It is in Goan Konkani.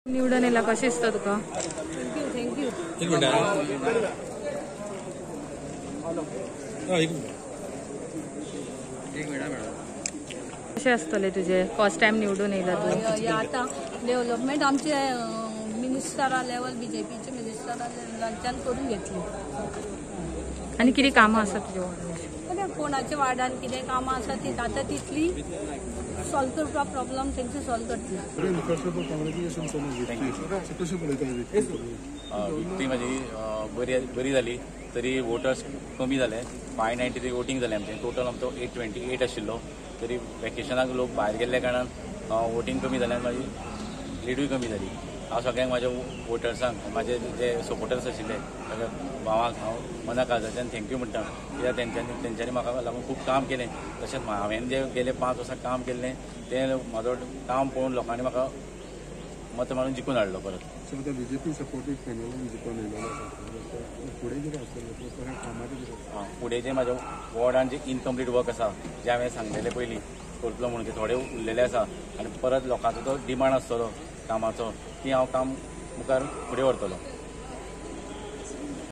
निवडून येयला, कशें दिसता तुका? Thank you, thank you. एक मिनट, एक मिनट. कशें आसतलें तुजें फर्स्ट टायम निवडून येयला तूं? आतां डेव्हलपमेंट आमचे मिनिस्टरा लेवल, बीजेपीचे मिनिस्टरा लेवलाच्यान करून घेतली. आनी कितें कामां आसा तुज्या वार्डान? कोणाच्या वार्डान कितें कामां आसा ती जाता तितली सॉल्व करपा, प्रॉब्लम तेंचे सॉल्व करतली. विक्ट्री म्हाजी बरी बरी जाली तरी वोटर्स कमी जाले. 593 वोटींग जालें आमचें. टोटल आमचो 828 आशिल्लो, तरी वेकेशनाक लोक भायर गेल्ल्या कारणान वोटींग कमी जालें आनी म्हाजी लिडूय कमी जाली. हांव सगळ्यांक, म्हाज्या वोटर्सांक, म्हाजे जे सपोर्टर्स आशिल्ले सगळ्या भावांक हांव मना काळजाच्यान thank you म्हणटा, कित्याक तेंच्यांनी म्हाका लागून खूब काम केलें. तशेंच हांवें जें गेले 5 वर्सां काम केल्लें तें म्हाजो काम पळोवन लोकांनी म्हाका मत मारून जिखून हाडलो परत. सो आतां बीजेपी सपोर्टीव पॅनलान जिखून येयलेलो आसा, फुडें कितें आसतलें कामाचें कितें? फुडें जें म्हाज्या वॉर्डान जें इनकम्प्लीट वर्क आसा, जें हांवें सांगलेलें पयलीं करतलो म्हणून, ते थोडे उरलेले आसा आनी परत लोकांचो तो डिमांड आसतलो कामाचो, की हांव काम मुखार फुडें व्हरतलो.